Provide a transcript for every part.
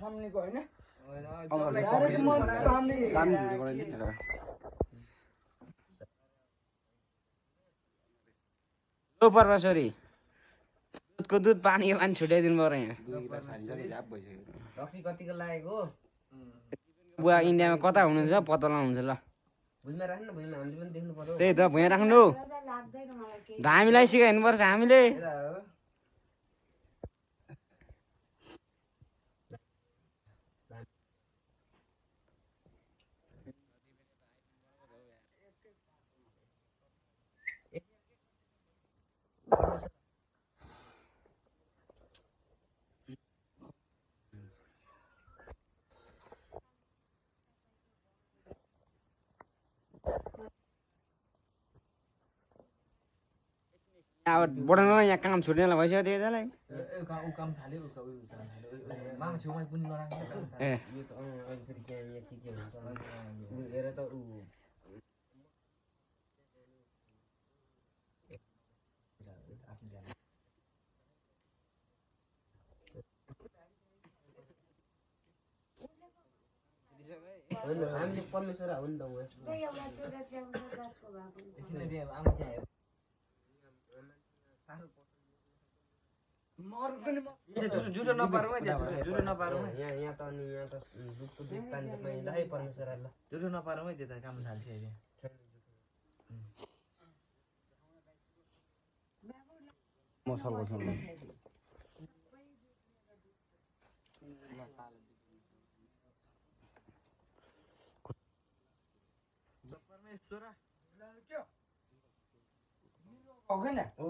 सामनेको हैन लो परमेश्वरी दुधको दुध पानीको पानी छुट्याइदिनु पर्यो यहाँ रक्सी कतिको लागेको हो बुवा इन्डियामा कता हुनुहुन्छ पत्ता लगाउनुहुन्छ ल भुइँमा राख्नु न भुइँमा हामीले पनि देख्नु पर्यो त्यही त भुइँ राख्नु हामीलाई सिकाइदिनुपर्छ हामीले अब बढाउन यहाँ काम छुट्नेलाई भइसक्यो त्यतालाई काम थाल्यो मामा छेउमा पनि नराख्नु काम ए यो त अहिले फेरि के हुन्छ हेर त उ हामीले परमेश्वर हो नि त आमा त्यहाँ जुठो नपारौँ है जुठो नपारौँ यहाँ त अनि यहाँ त दुधको दुध पानी त पाइँदा है परमेश्वरलाई जुठो नपारौँ है त्यता काम थाल्छ अहिले मसल बसाउनु परमेश्वर ओ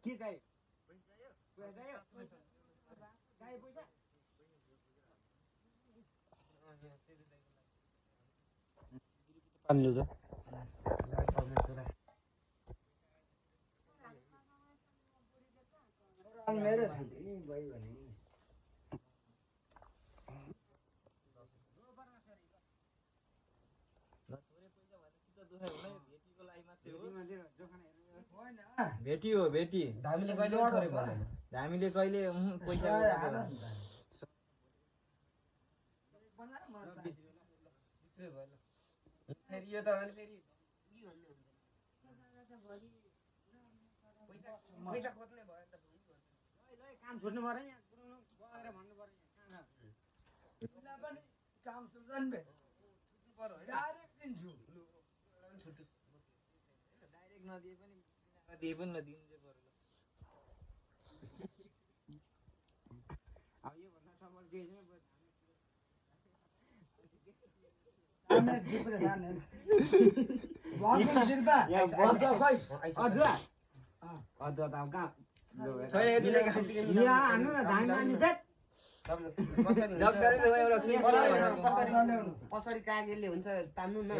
के चाहियो पानी ल्याउँछ मेरो छ नि भयो भने भेटी हो भेटी हामीले कहिले थोरै भन्दैन हामीले कहिले पैसा फेरि यो त अहिले फेरि पैसा खोज्ने भयो नि त काम छुट्नु पर्यो यहाँ गएर भन्नु पर्यो यहाँ पनि काम सुझान बे छुट्नु पर्यो डाइरेक्ट दिन्छु डाइरेक्ट नदिए पनि दिए पनि नदिनु चाहिँ पर्यो अब यो भन्दा सबल के छैन हामी जिब्रे जाने वापस जिब्रा यहाँ बन्द खै अदुवा अदुवा त अब कहाँ छैन यतिले यहाँ हान्नु न धान मानि चाहिँ कसरी कागेले हुन्छ तान्नु न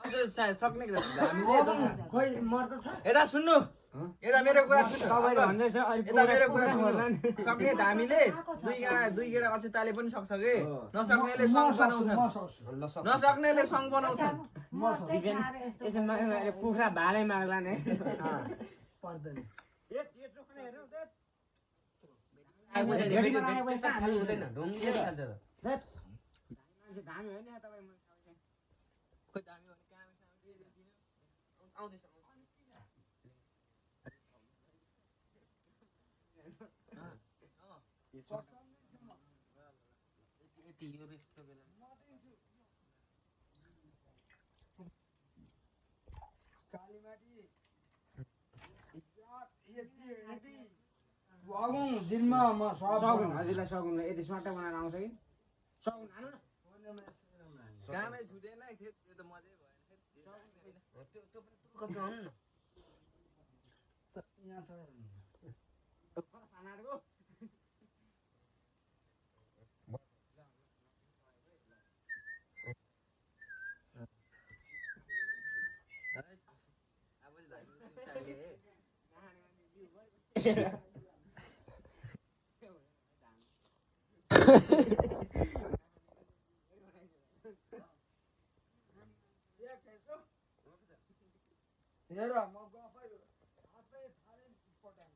सक्ने हामीले खोइ मर्द छ यता सुन्नु यता मेरो कुरा सुन्नु तपाईँले भन्दैछ यता मेरो कुरा सुन्नु सक्ने हामीले दुई गेडा अक्षताले पनि सक्छ कि नसक्नेले सङ बनाउँछन् नसक्नेले सङ बनाउँछन् यसमा कुखुरा भालै माग्ला नि पर्दैन हुँदैन ढुङ्गे खान्छ त धामी होइन तपाईँ खोइ दामी भने कहाँ आउँदैछ यति यो रेस्टको बेला कालीमाटी यति वागौँ दिनमा म सगुन हजुरलाई सगुनलाई यति स्वाटा बनाएर आउँछ कि सगुन हाल्नु न कामै छुटेन है त्यो त मजै भएन त्यो कति आउनु न यहाँ छ खानाको हेर म गफै आफै थाले पटाएँ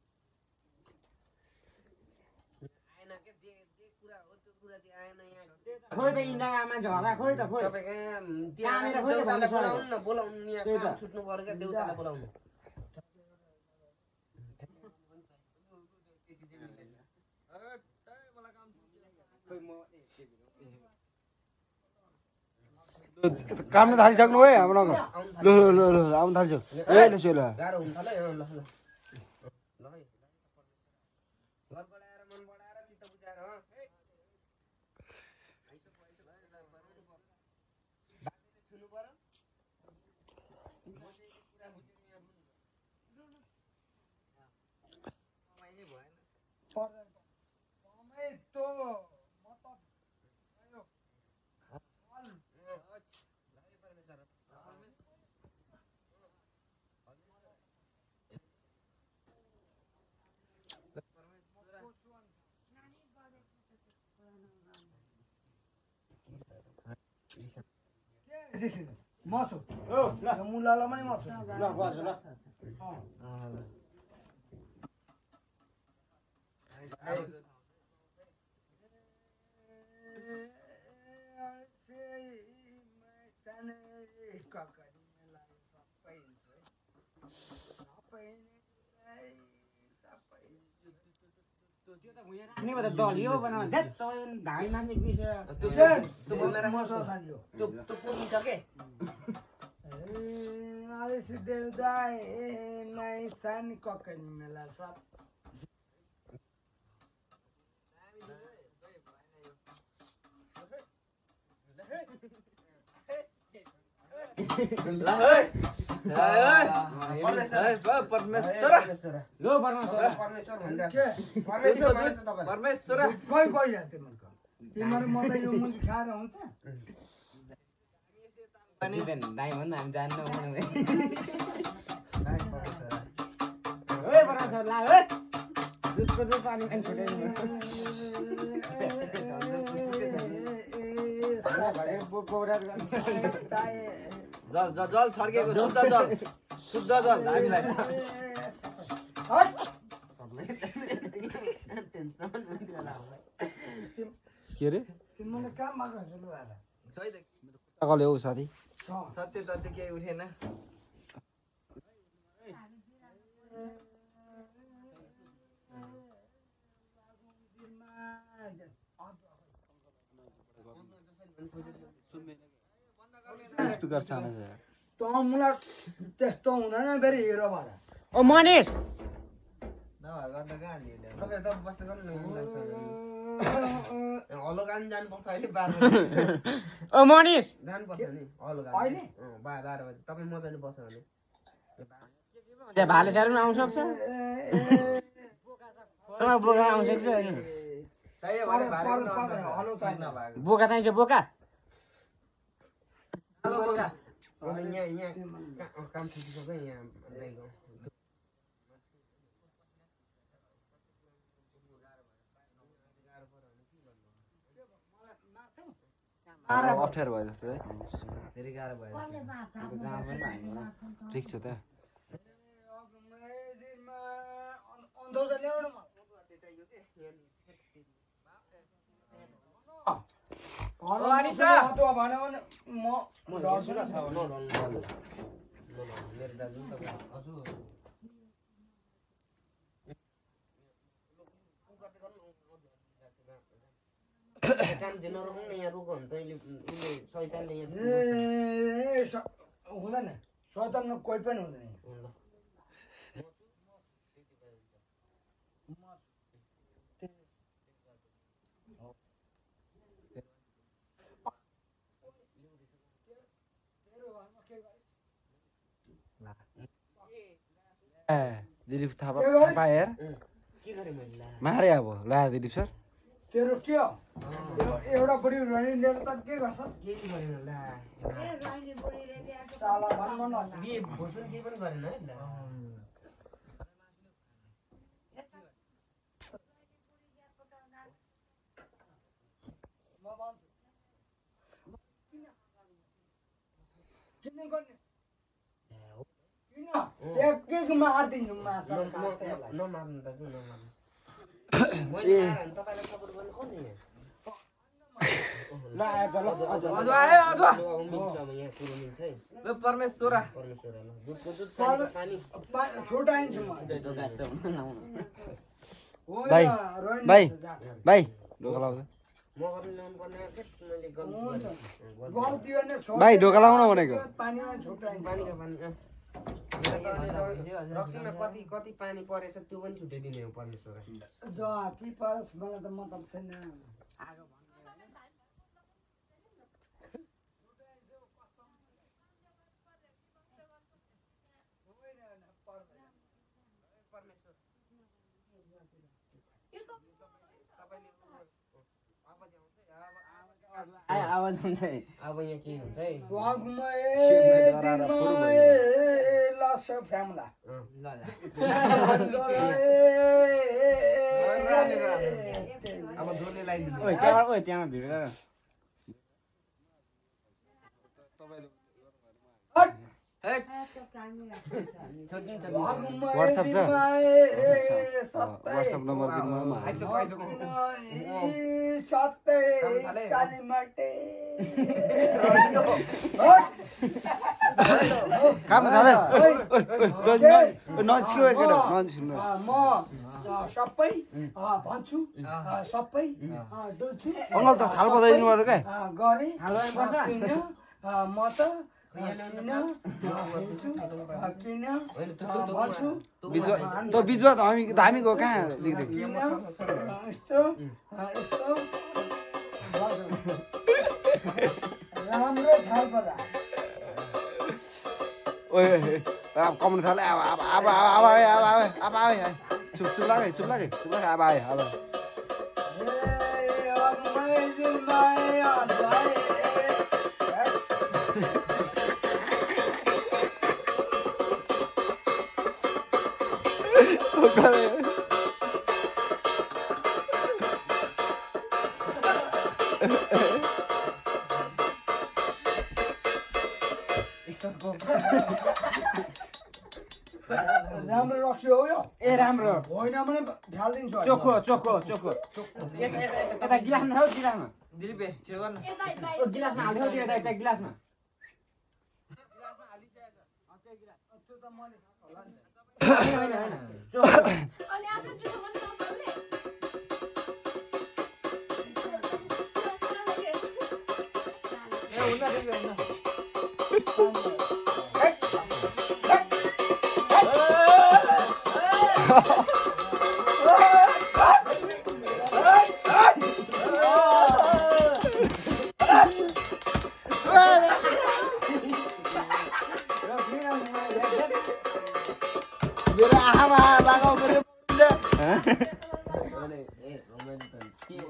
खोइ त इन्डियामा मान्छे होला खोइ त खोइ बोलाउनु यहाँ काम छुट्नु पर्यो क्या देउतालाई बोलाउनु काम थालिसक्नु है हाम्रो ल ल ल आउनु थाल्छु ए ल गाह्रो हुन्छ ल ल ल घर बढाएर मन बढाएर चित्त बुझाएर छुनु पर्यो समय तो मतलब मासु मुलालाई पनि मासु ल गर्छु ल राख्ने भए त दलियो बनाउनु ध्यात तपाईँ धामी मान्छे बिर्सेर मसला खानियो त्यो पुग्छ के Alice Deudai, my son cocker mela sap. परमेश्वर कोही कोही जान्थे मनको तिमीहरू मलाई यो मुली खाएर हुन्छ दाइ भन्नु हामी जान्नु ला है दुधको दुध पानी पनि छुट्याइदिनु जल छर्केको शुद्ध जल हामीलाई के अरे तिमीले काम माग्नु हुन्छ लु आएर ल्याऊ साथी सत्य तथ्य केही उठेन स्पिकर सानो छ तँ मलाई त्यस्तो हुँदैन फेरि हिरो भएर ओ मनिष नभए गर्दा कहाँ लिएर तपाईँ त बस्नु गर्नु हलो गान जानुपर्छ अहिले 12 बजे ओ मनिष जानुपर्छ नि हलो गान अहिले 12 बजे तपाईँ मजाले बस्नु भने त्यहाँ भाले साह्रो पनि आउन सक्छ बोका आउन सक्छ चाहियो भने भाले हलो चाहिन्छ बोका चाहिन्छ बोका हलो बोका यहाँ काम छुटिसक्यो यहाँ दाइको अप्ठ्यारो भयो जस्तो है धेरै गाह्रो भयो ठिक छ त काम चाहिँ नरोक्नु यहाँ रोक्यो भने त उसले शैतानले यहाँ हुँदैन शैतानमा कोही पनि हुँदैन दिलीप थापा हेर के गरेँ मैले मारे अब ला दिलीप सर तेरो के हो एउटा बुढी रोनी लिएर त के गर्छ केही गरेन ला साला भन्नु न बिहे भोजन केही पनि गरेन है ला किन गर्ने किन एक मार्दिनु माछा नमार्नु दाजु नमार्नु तपाईँलाई सपोर्ट गर्ने को नि ल आयो त ल अझ आयो अझ यहाँ कुरो मिल्छ है ल परमेश्वर दुधको दुध पानीको पानी छोटाइन्छु म भाइ भाइ भाइ ढोका लाउ म गर्न ल्याउनु पर्ने के मैले गल्ती भने भाइ ढोका लाउन भनेको पानीमा छोटाइन्छ पानीको पानी रक्सीमा कति कति पानी परेछ त्यो पनि छुट्याइदिने हो परमेश्वर जति परोस् मलाई त मतलब छैन आगो आवाज हुन्छ है अब यहाँ के हुन्छ है लस फ्यामला अब जोरले लगाइदिनु ओइ त्यहाँ भिड गर व्हाट्सएप छ व्हाट्सएप नम्बर दिनु म काम थाले नजिस्क्यो एकटा नजिस्क्नु म सबै भन्छु सबै डुल्छु अङ्कल त थाल बजाइदिनु पर्यो क्या गरे म त बिचमा बिचमा त हामीको कहाँ लेखिदिएको राम्रो थाल बजा ओए अब कमाउनु थाले अब चुप लागे अब आयो राम्रो रक्सी हो यो ए राम्रो होइन भने ढालिदिन्छु चोखो यता गिलासमा हो गिलासमा दिलबे छिटो गर्न गिलासमा हाल्छ यता गिलासमा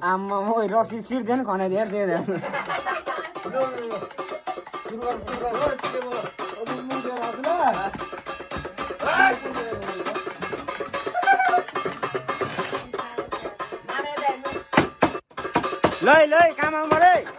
आम्मा ओइ रक्सी छिर्दैन खनाइदिएर दिँदैन लै काम आउनु पऱ्यो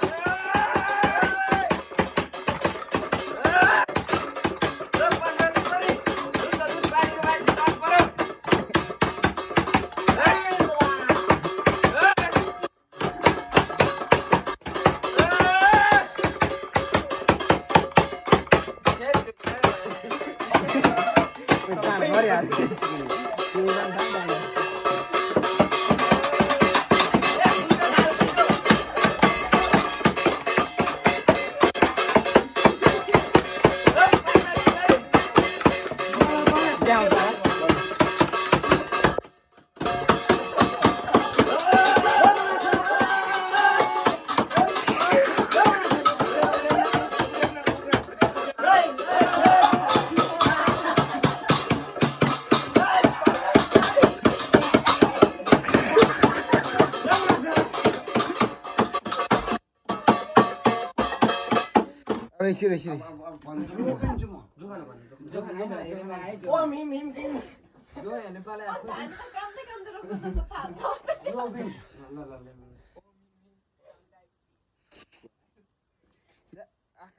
छिरे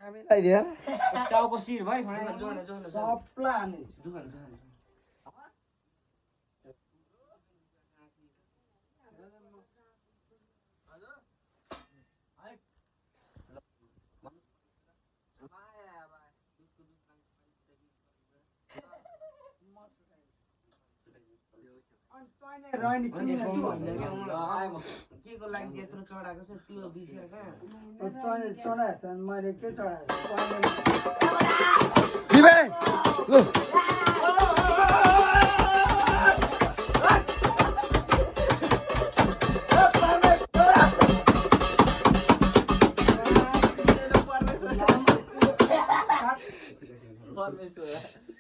हामीलाई दिएर टाउको शिर भयो सबलाई हाने केको लागि त्यत्रो चढाएको छ त्यो विषय चढाएको मैले के चढाएको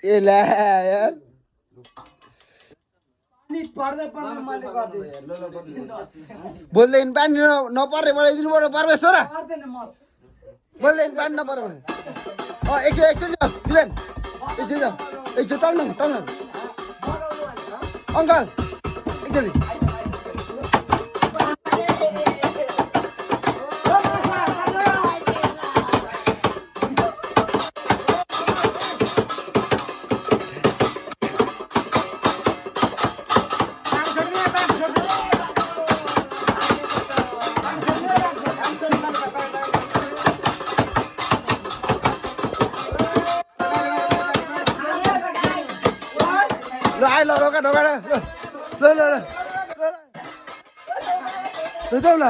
ए ला यार पर्दै पर्दै मैले गरिदिएँ बोल्दैन पानी नपर्ने बनाइदिनु पर्यो परमेश्वर पर्दैन म बोल्दैन पानी नपर्यो भने एकचोटि दिवेन एकचोटि टल्नु अङ्कल एकचोटि ल आइ ल ढोका ल जाऊ न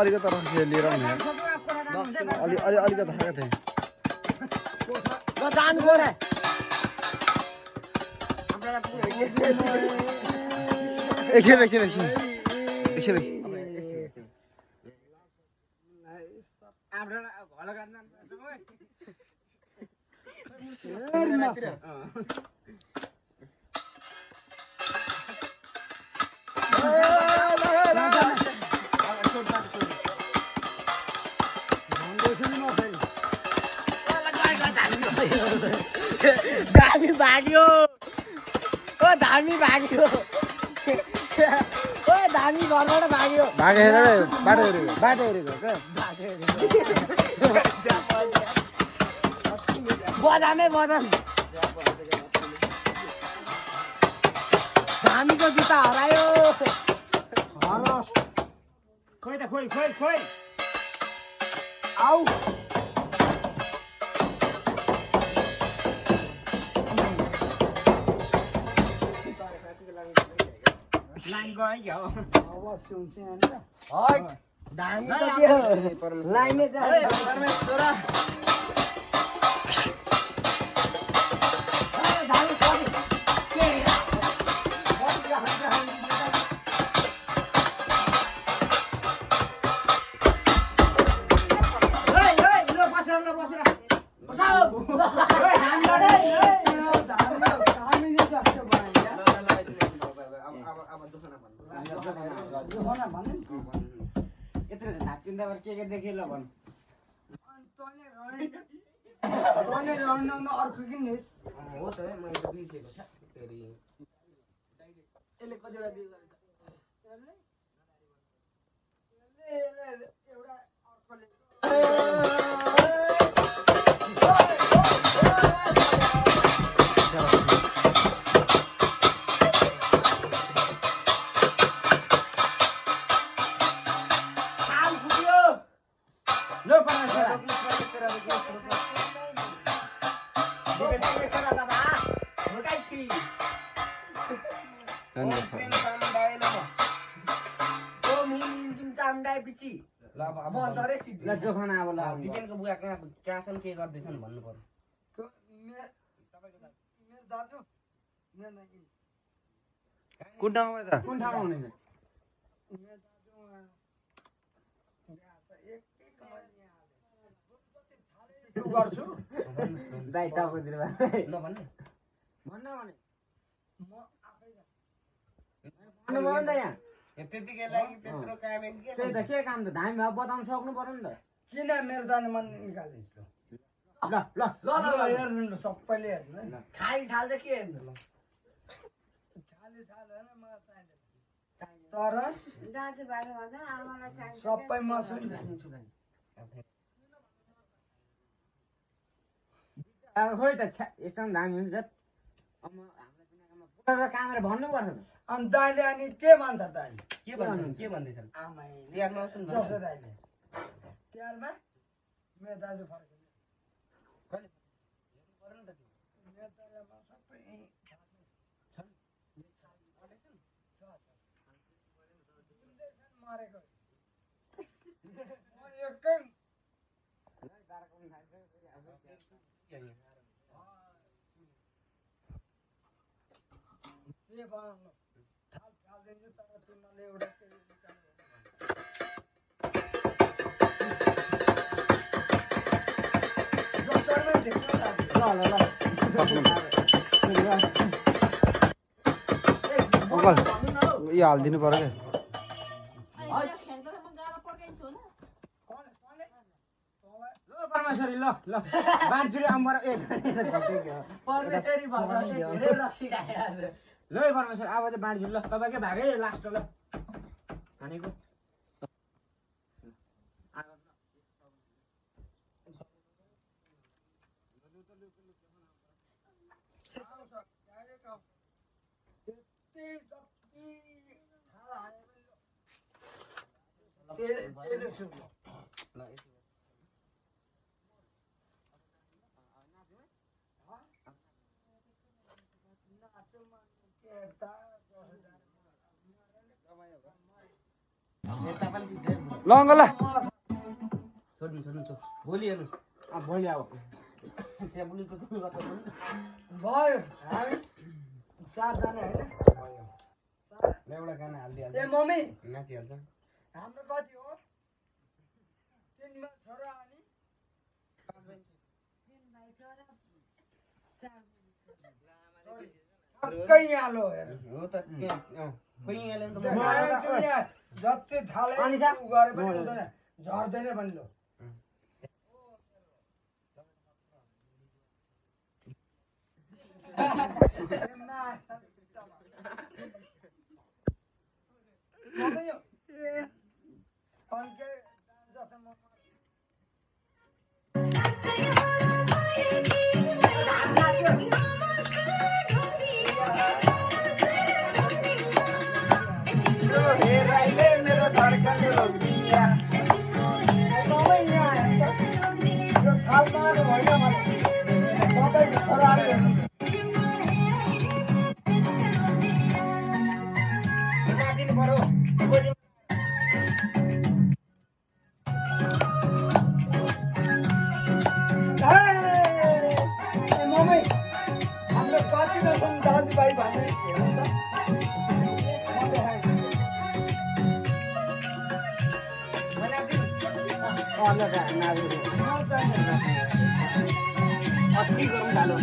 अलिकति लिएर अलिकति थाहा थिएँ एकछिन धामी भाग्यो ओ धामी भाग्यो ओ धामी घरबाट भाग्यो भागेर बाटो हेरेको बजामै बजाम धामीको जुत्ता हरायो खोइ त खोइ आऊ लाइन गयो आवाज सुन्छ हैन धामी त त्यो लाइनै जान्छ परमेश्वर धामी सरी के के देखिए ल भन तने रहन अर्को किन हो त मैले त बिर्सेको छ फेरि यसले कतिवटा बिल गरेछ एउटा अर्कोले अन्त ल अब अब ल जो खाना अब ल दिपेनको बुवा कहाँ छन् के गर्दैछन् भन्नु पर्यो कुन ठाउँमा त कुन ठाउँमा हुनुहुन्छ गर्छु दाइ टाउकोतिर नभन्ने भन्न भने भन्नु पर्यो नि त यहाँ त्यतिकै लागि त्यत्रो काम के त्यही त के काम त धामी भाव बताउनु सक्नु पर्यो नि त किन मेरो जाने मन निकालिदिन्छु ल ल ल हेर्नु न सबैले हेर्नु है खाइ थाल्छ के हेर्नु ल तर सबै म खोइ त यस्तो पनि धामी हुन्छ कामहरू भन्नुपर्छ त अनि दाइले अनि के भन्छ दाइले के भन्दैछन् आमाले तिहारमा आउँछन् जसो दाइले तिहारमा मेरो दाजु फर्किन्छ कहिले मेरो दाजुमा सबै मरेको एकै के बनाउनु थालिदिन्छु तर तिमीले एउटा केही अङ्कल यो हालिदिनु पर्यो क्या परमेश्वरी ल ल बाँड्छु अम्बर ल परमेश्वर अब चाहिँ बाँड्छु ल तपाईँकै भागै लास्ट ल खानेको ल अङ्कल ल छोड्नु भोलि हेर्नु भोलि अब त्यहाँ बुझ्नु त भयो हामी चारजना होइन एउटा गाना हालिदिइहाल्छ ए मम्मी नाचिहाल्छ हाम्रो कति हो 3 छोरा अनि 5 भाइ छोरा यहाँ लो हेर हो त कोही यहाँले त जति थाले उ गरे पनि हुँदैन झर्दैन पनि लो अति गरौँ डालो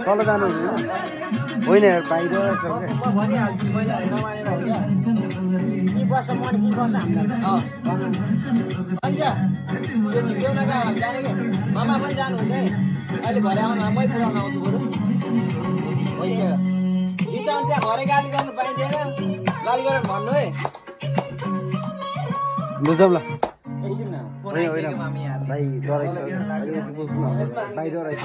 तल जानु होइन बाहिर मामा पनि जानुहुन्छ है अहिले भरे आउनु मै पुऱ्याउन आउँछु बरु चाहिँ घरै गाली गर्नु पाइँदैन गाली गरेर भन्नु है जाउँ ल एकछिन न भाइ डराइछ भाइ डराइछ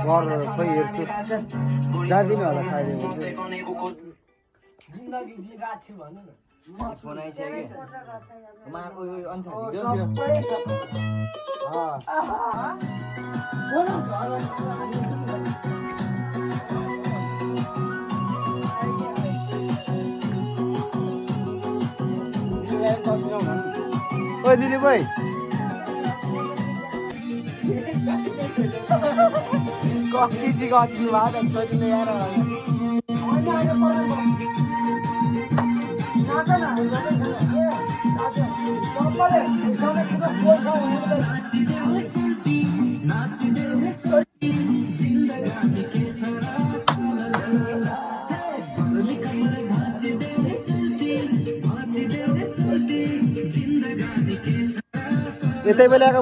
घर खोइ हेर्छु जाँदिनँ होला सायद ओइ दिदी भाइ कस्ती जी गर्नु भएको यार यतै बेलाको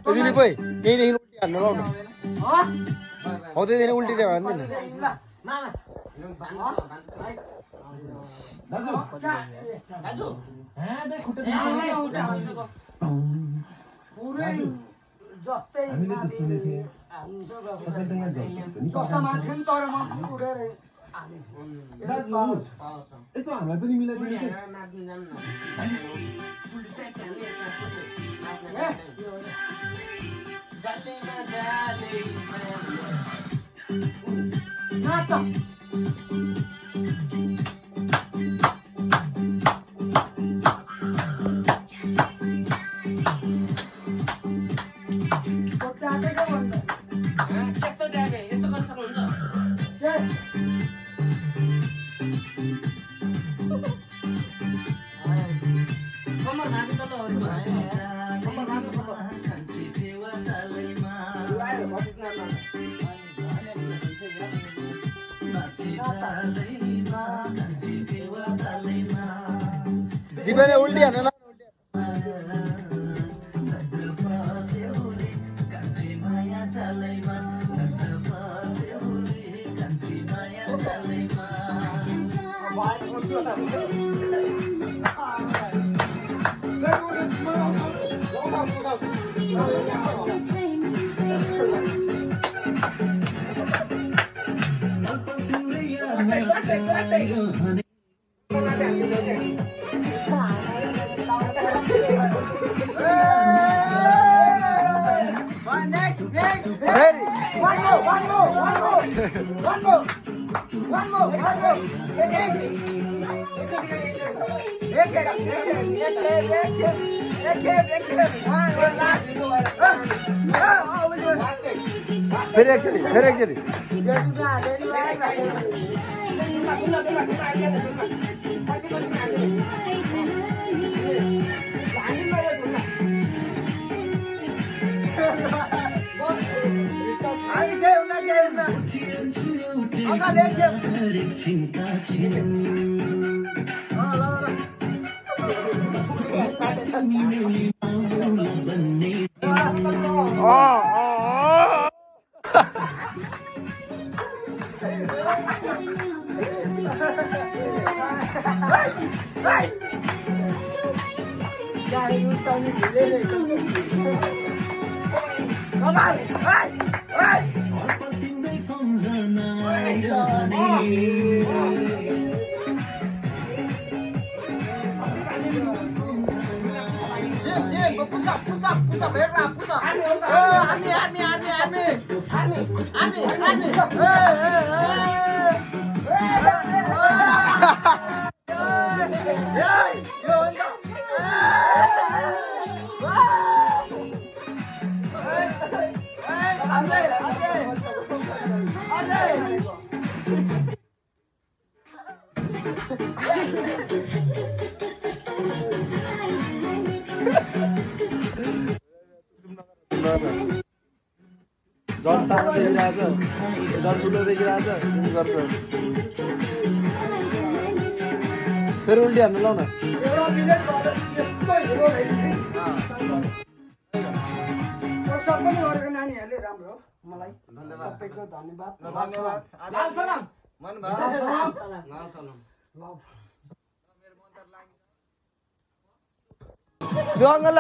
दिदी भाइ त्यहीदेखि उल्टी हान्नु लाउनु हौ त्यहीदेखि उल्टी हान्दैन यसो हामीलाई पनि मिलाइदिनु जीवने उल्टी हान्नु ल फिर एक्चुअली झन् सानो देखिरहेछ झन् ठुलो देखिरहेछ गर्छ फेरि उल्टी हान्नु लाउ न सबै गरेको नानीहरूले राम्रो मलाई सबैको धन्यवाद यो अङ्कल ल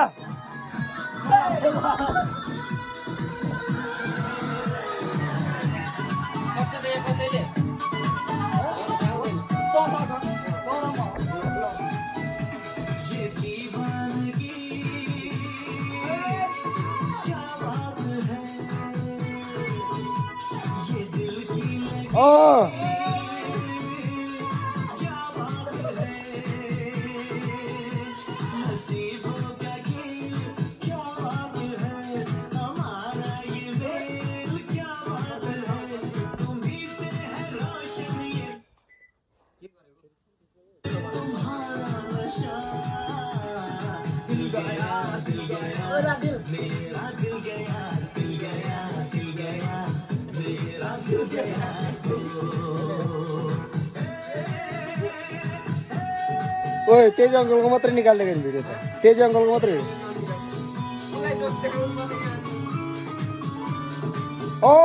ओए तेज अङ्कलको मात्रै निकाल्दै गयो भिडियो त तेज अङ्कलको मात्रै हो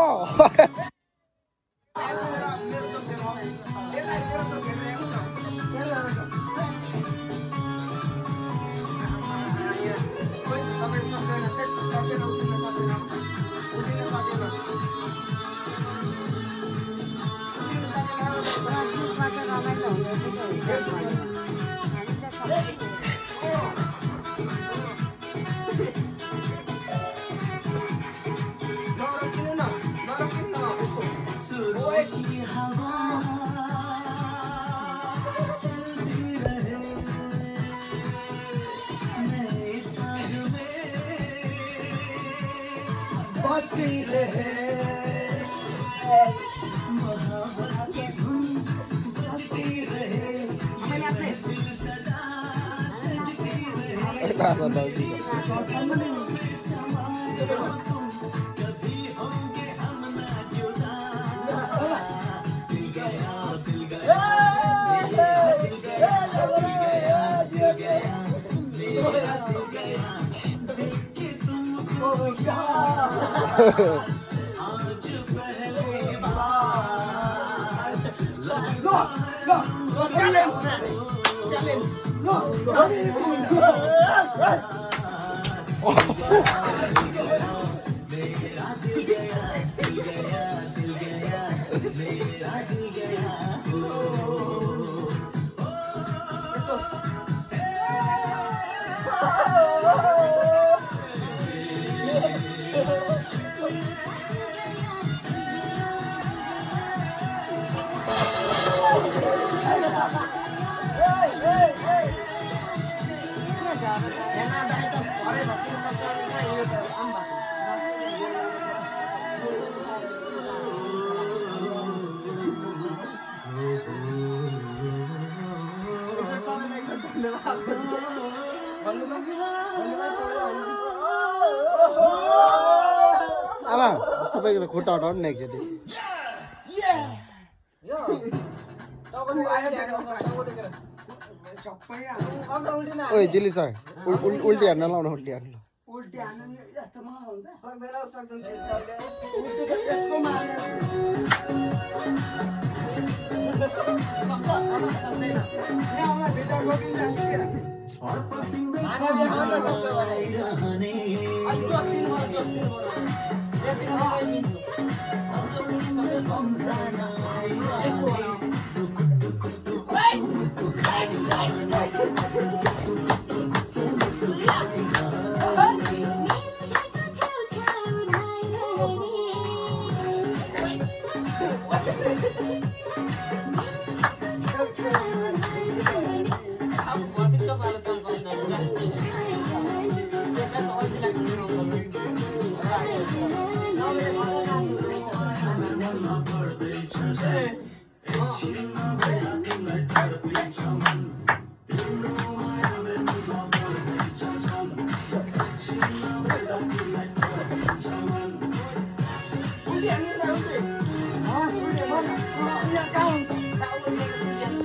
आमा तपाईँको त खुट्टा हटाउनु न एकचोटि ओइ दिल्ली सर उल्टी हान्न लाउन उल्टी हान्न उल्टी हान्नु यस्तोमा हुन्छ सक्दैन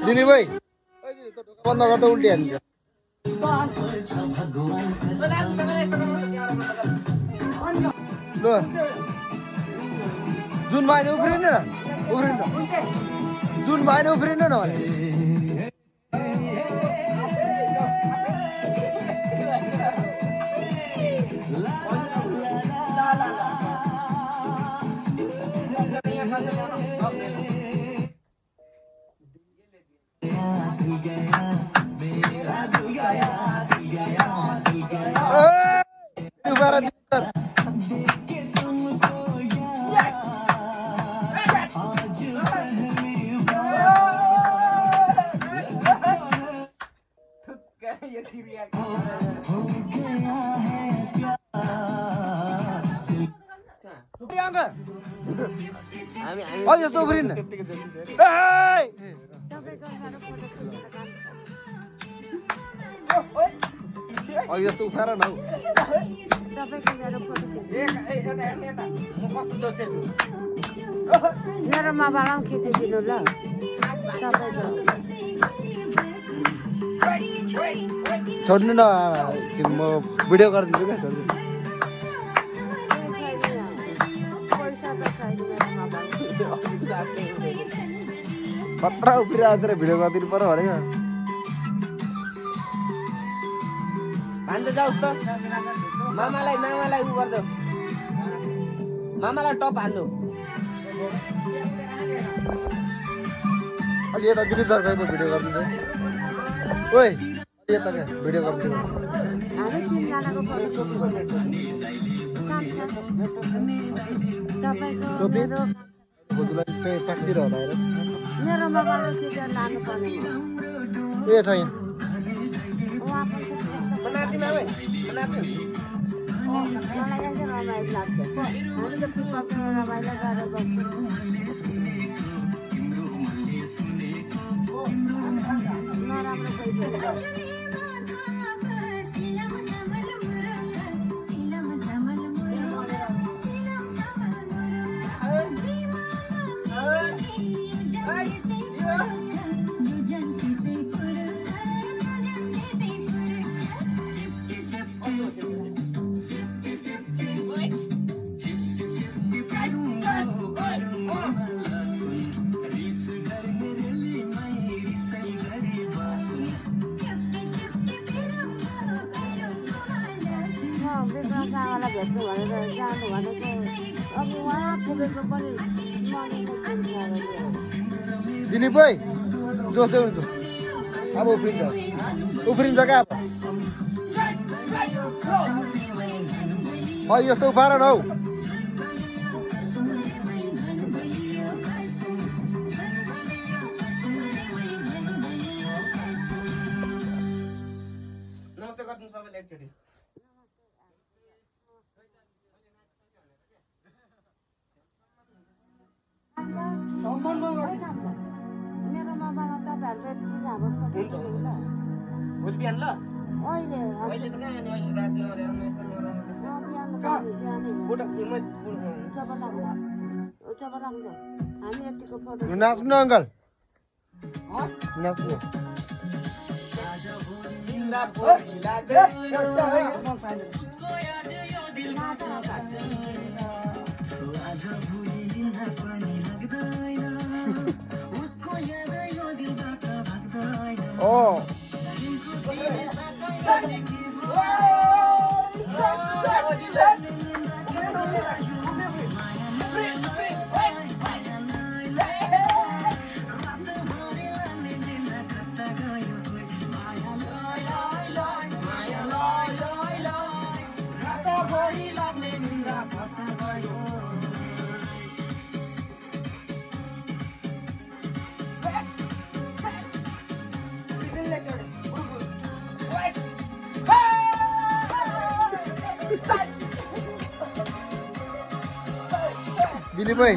दिलीप भाइ बन्द गर्दा उल्टी हान्छ ल जुन भएन उफ्रिनु न जुन भएन उफ्रिनु न भने अझ जस्तो उफ्रिनु अघि जस्तो उफ्याएर न मेरो मोबाइलमा खिचिदिनु ल छोड्नु न म भिडियो गरिदिन्छु क्या छोड्दिनु खतरा उफ्रिरहेको भिडियो गरिदिनु पर्यो भनेको हान्दै जाउँ त मामालाई उ गर्दो मामालाई टप हान्नु अलि यता दिलीप सर खै म भिडियो गरिदिन्छु ओइ यता क्या भिडियो गरिदिन्छु भोजुलाई त्यही ट्याक्सीर होला हेर मेरो मोबाइलमा खिचेर लानु पर्ने ए छ यहाँ मलाई चाहिँ रमाइलो लाग्छ हामी त पिपलको रमाइलो गरेर नराम्रो पैसा भेट्नु भनेर जानु भनेको अब उहाँ पुगेको पनि दिलीप भाइ जोस्दै हुन्छ अब उफ्रिन्छ क्या अब यस्तो उफार न हौ नमस्ते गर्नु सबैले एकचोटि मेरो मोबाइलमा तपाईँहरूले भोलि बिहान ल अहिले अहिले त कहाँ अनि अहिले राति मरेर हामी यतिको फोटो नाच्नु न अङ्कल नाच्नु ओ दिलीप भाइ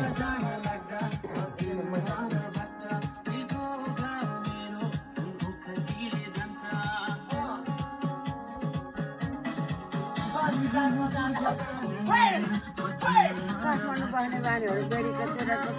काठमाडौँ बस्ने बानीहरू बेरीका छोराको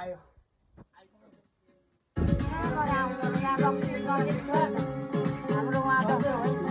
आयो हाम्रो उहाँ त होइन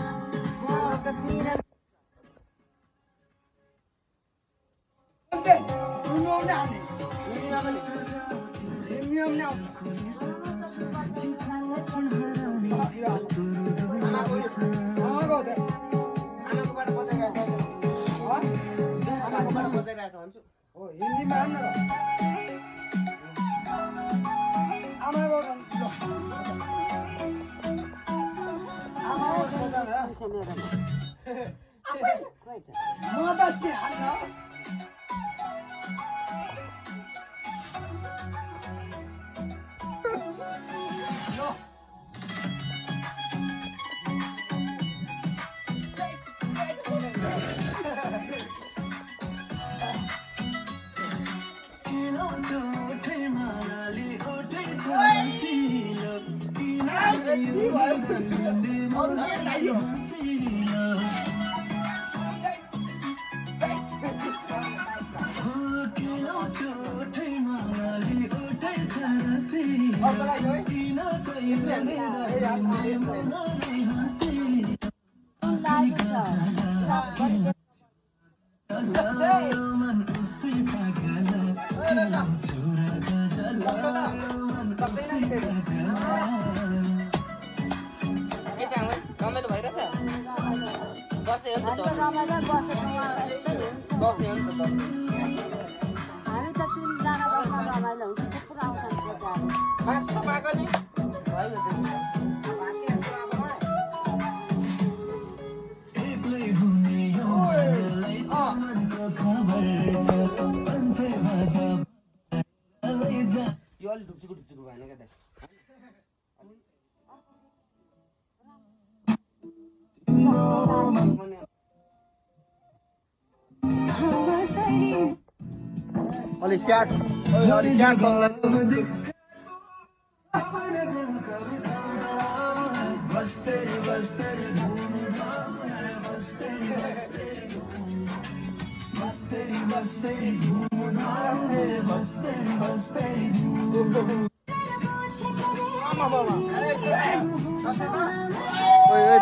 अलि स्याट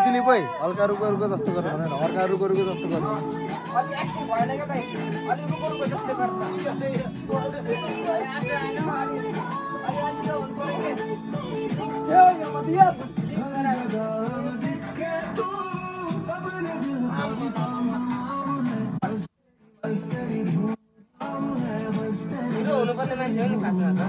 दिलीप भाइ हल्का रुको जस्तो गर्नु भनेर हल्का रुको जस्तो गर्नु अलि एक्टिभ भएन क्या दाइ अलि रुको जस्तो गर्नु हुनुपर्ने मान्छे हो नि खासमा त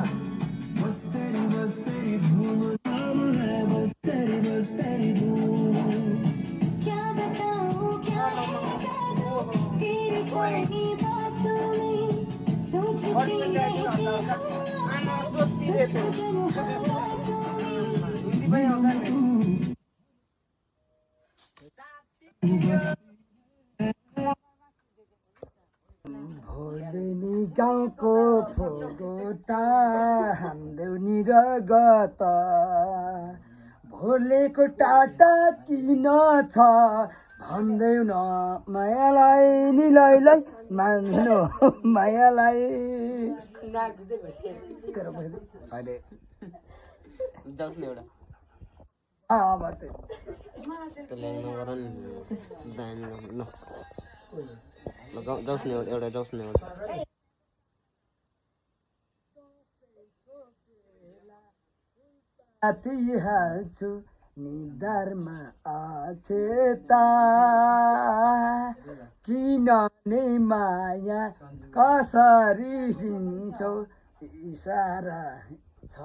भोलिनी गाउँको फोगोटा हान्देउनी रगत भोलेको टाटा किन छ भन्दैउ न मायालाई निलैलाई मान्नु मायालाई अहिले जाउस् न एउटा अब त्यो ल्याङ नगर नि दामी ल जाउस् न एउटा जाउस् न एउटा साथी हाल्छु निधारमा अचेता किनले माया कसरी सिन्छौ इसारा छ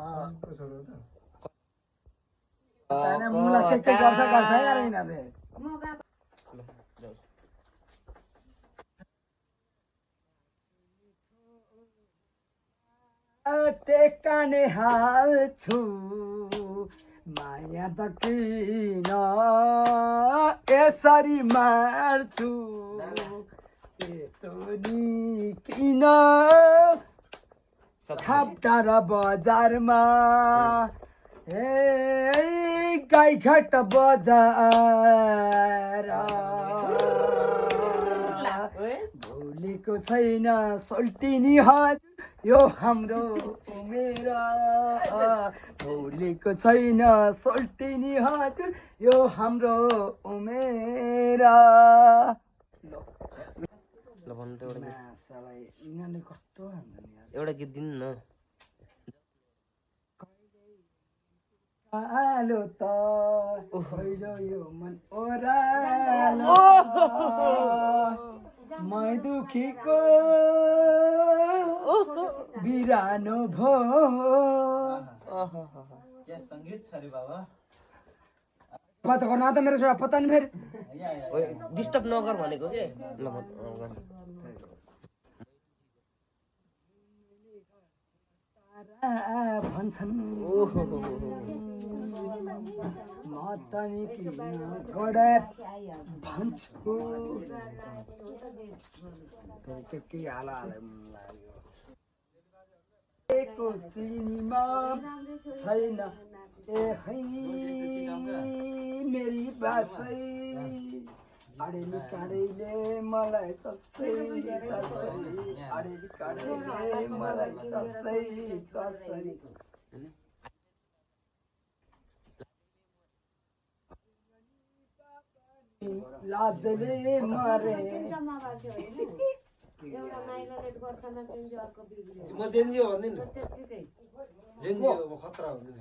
मुला के गर्छ यार यिनीहरूले टेकाने हाल्छु माया त किन यसरी मार्छु यस्तो नि किन खाप्टा र बजारमा ए गाईघाट बजार भोलिको छैन सोल्टिनी हजुर यो हाम्रो उमेर भोलिको छैन सोल्टिनी हजुर यो हाम्रो उमेर ल भन्नु त एउटा यिनीहरूले कस्तो एउटा गीत दिनु न आलो त पहिलो यो मन ओरालो मै दुखीको बिरानो भो संगीत छ रे बाबा बात गर्नु त मेरो छोरा पता नि फेरि डिस्टर्ब नगर भनेको के ल भन्छन् म तनी किन गडा भन्छु के हाला लाग्यो चिनीमा छैन ए है मेरी बासै अडेली काँडैले मलाई चस्दै अडेली काँडैले मलाई चस्दै लाजले मरे म जेनजिओ भन्दिनँ जेनजिओ खतरा हुँदैन